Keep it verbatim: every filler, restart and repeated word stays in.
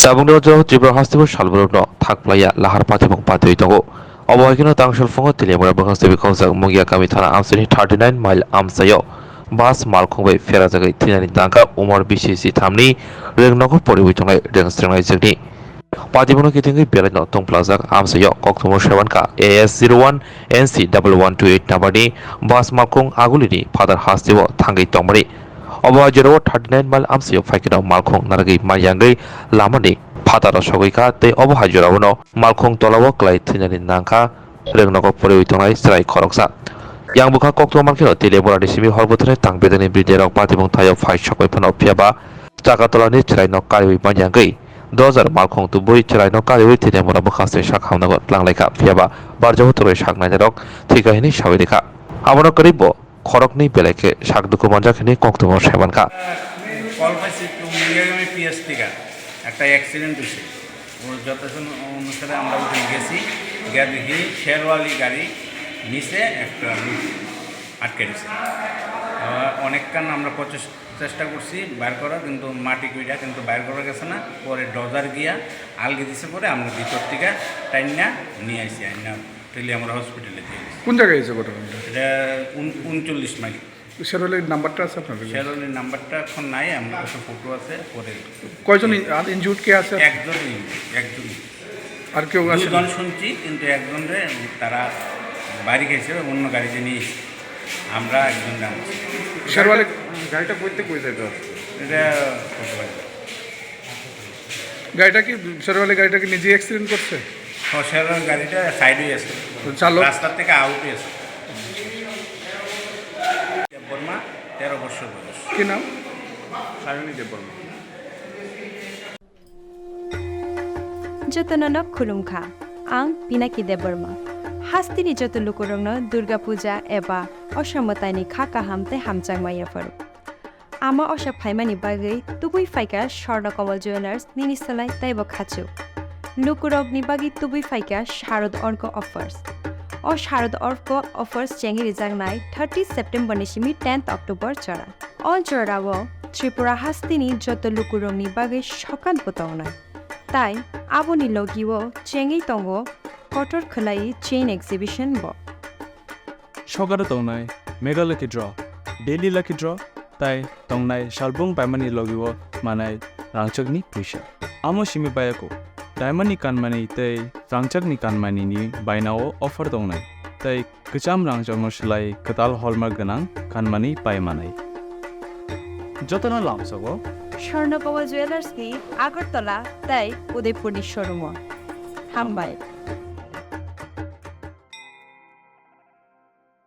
Tabukni o jora Tripura hasteo salborokno thakplaiya lahar patibung patwi tongo. Obo hai kheno tangsolphungo Teliamura bwkhak swiwi khokjak Mungia kami thana amchaini thirty nine mile amchaio bus malkhung bai pherajagwi thwinani tangkha umor bisi si thamni rwng nogo poriwi tongnai rwng srwngnaijwkni. Patibungno kitingwi belaino tongphlajak amchaio koktwma saimankha A S zero one N C double one two eight number ni bus malkhung agulini Phadar hasteo thangwi tongmani. Obo hai jorao thirty nine mile amchaio phaikheno malkhung narwgwi manyangwi lamani phataro sogwi kha tei obo hai jorao no malkhung tolao kwlai thwinani nangkha rwng nogo poriwi tongnai chwrai khoroksa. Yang bwkha koktwma mankheno Teliamura ni simi hor bwthwrni tang bedekni bwrwirok patibung thaio phai sokwi phano phiyaba chakatolani chwraino kariwi manyangwi dojar malkhung tubui chwraino kariwi Teliamura bwkhak se sak hamnago twlanglaikha phiyaba barjao tongwi sak nainarok thwikha hwnwi sawi rwkha. Abono kwrwi bo khoroknwi belai khe sak dukhu manjak hwnwi koktwmao sai mankha. Call পাইছি একটু মুঙ্গিয়াগামী পিএস থেকে একটা অ্যাক্সিডেন্ট হয়েছে। ও যতক্ষণ অনুসারে আমরা ওখানে গেছি, গিয়ে দেখি শেরওয়ালি গাড়ি নিচে একটা আটকে দিছে। আহ, অনেকক্ষণ আমরা প্রচেষ-, চেষ্টা করছি বার করার, কিন্তু মাটি কুইটা কিন্তু বার করা গেছে না। পরে ডজার গিয়া আলগি দিছে, পরে আমরা ভিতর থেকে টাইন্না নিয়ে আইছি, আইনা টেলিয়ামরা হসপিটালে দিয়ে দিছি। কোন জায়গায় হয়েছে ঘটনাটা? এটা উন-, ঊনচল্লিশ মাইল। শেরওয়ালির নাম্বারটা আছে আপনার কাছে? শেরওয়ালির নাম্বারটা এখন নাই, আমার কাছে ফটো আছে, পরে। কয়জন ইন-, আর ইনজুর্ড কে আছে? একজন ইনজুর্ড, একজন। আর কেউ আছে? দুজন শুনছি, কিন্তু একজনরে তারা বাড়ি গেছে, অন্য গাড়িতে নিয়ে এসে আমরা একজন জানছি। শেরওয়ালি গাড়িটা কইতে কই যাইতো? এটা কক্সবাজার। গাড়িটা কি, শেরওয়ালি গাড়িটা কি নিজে অ্যাক্সিডেন্ট করছে? হ্যাঁ, শেরওয়ালি গাড়িটা সাইডে আছে, তো চালক? রাস্তা থেকে আউটে আছে। দেববর্মা, তেরো বছর বয়স। কি নাম? সায়নী Debbarma. Jotono no khulumkha, ang Pinaki Debbarma. Hasteni joto lukurokno Durga Puja eba Osha mwtaini kha kaham tei hamjakma yapharo. Ama Osha phaimani bagwi tubui phaikha Swarna Kamal Jewellers nini slai teibo khachuk. Lukurokni bagwi tubui phaikha Sharad Orko offers. O Sharad Orko offers chengwi rijaknai thirty September ni simi tenth October jora. O jorao Tripura hasteni joto lukurokni bagwi sokat bo tongnai. Tai aboni logio chengwi tongo kotor khwlai chain exhibition bo. Sokaro tongnai Mega Lucky Draw, Daily Lucky Draw, tai tongnai salbung paimani logio manai rangchakni puisa. Amo simi bayako, diamond ni kanmani tei rangchakni kanmani ni bainao offer tongnai, tei kwcham rangchakno slai kwtal hallmark gwnang kanmani pai manai. Jotono lamsogo Swarna Kamal Jewellers ni Agartala tei Udaipur ni showroom o. Hambai.